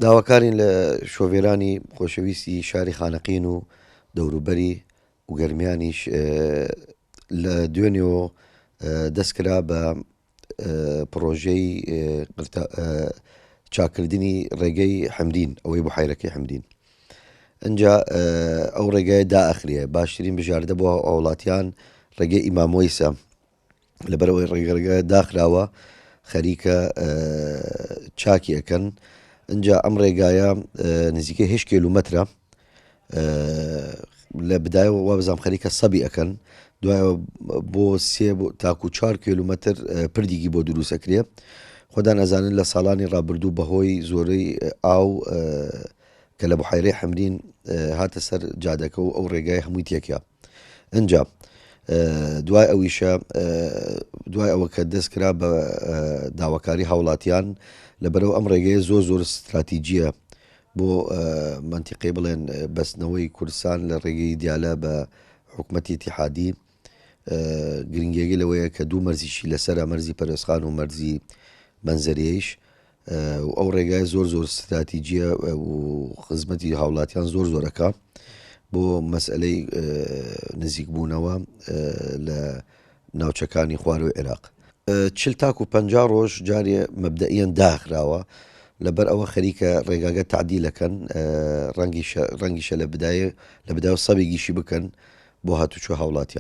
داواکارین لە شۆفێرانی خۆشەویستی شاری خانەقین و دەوروبەری و گەرمیانیش لە دوێنێەوە دەستکرا بە پڕۆژەی چاکردنی ڕێگەی حەمرین ئەوەی بحیرەکەی حەمرین ئەجا ئەو ڕێگای دائەخرێ باشترین بژاردە بۆ هاوڵاتیان ڕێگەی ئیمامۆیسە لەبەرئەوەی ڕێگەرگە داخراوە خەریکە چاکی ئەکەن ئەجا ئەم ڕێگایە نزیکەی هه کیلومترە لە بدایەوە وابزانام خەریکە سەبی ئەەکەن دوایەوە بۆ سێ تاکو 4 کیلومتر پردێکی بۆ دروستەکرێ خۆدان ئەزانن لە ساڵانی ڕابردوو بەهۆی زۆرەی ئاو کە لە بحیرەی حمرین هاتە سەر جادەکە و ئەو ڕێگای هەمووی تێکیا ئنجا دوای ئەویشە دوای ئەوە کە دەست کرا بە داواکاری هاوڵاتیان لەبەرەوە ئەم ڕێگەیە زۆر زۆر ستراتیجیە بۆ مەنتیقەی بڵێن بەستنەوەی کوردستان لە ڕێگەی دیالە بە حکوومەتی ئیتیحادی گرنگیەکەی لەوەیە کە دوو مەرزیشی لەسەرە مەرزی پەرێزخان و مەرزی مەنزەرەیش و ئەو ڕێگای زۆر زۆر ستراتیجیە و خزمەتی هاوڵاتیان زۆر زۆرەکە بۆ مەسئلەی نزیکبوونەوە لە ناوچەکانی خوارەوەی عێراق. چل تاکو 50 ڕۆژ جارێ مەبدەئیەن داخراوە لەبەر ئەوە خەریکە ڕێگاگە تعدیلەکەن ڕەنگیشە ڕەنگیشە لە بدایە لە بدایە سەبێکیشی بکەن بۆ هاتوچۆ هاوڵاتیان.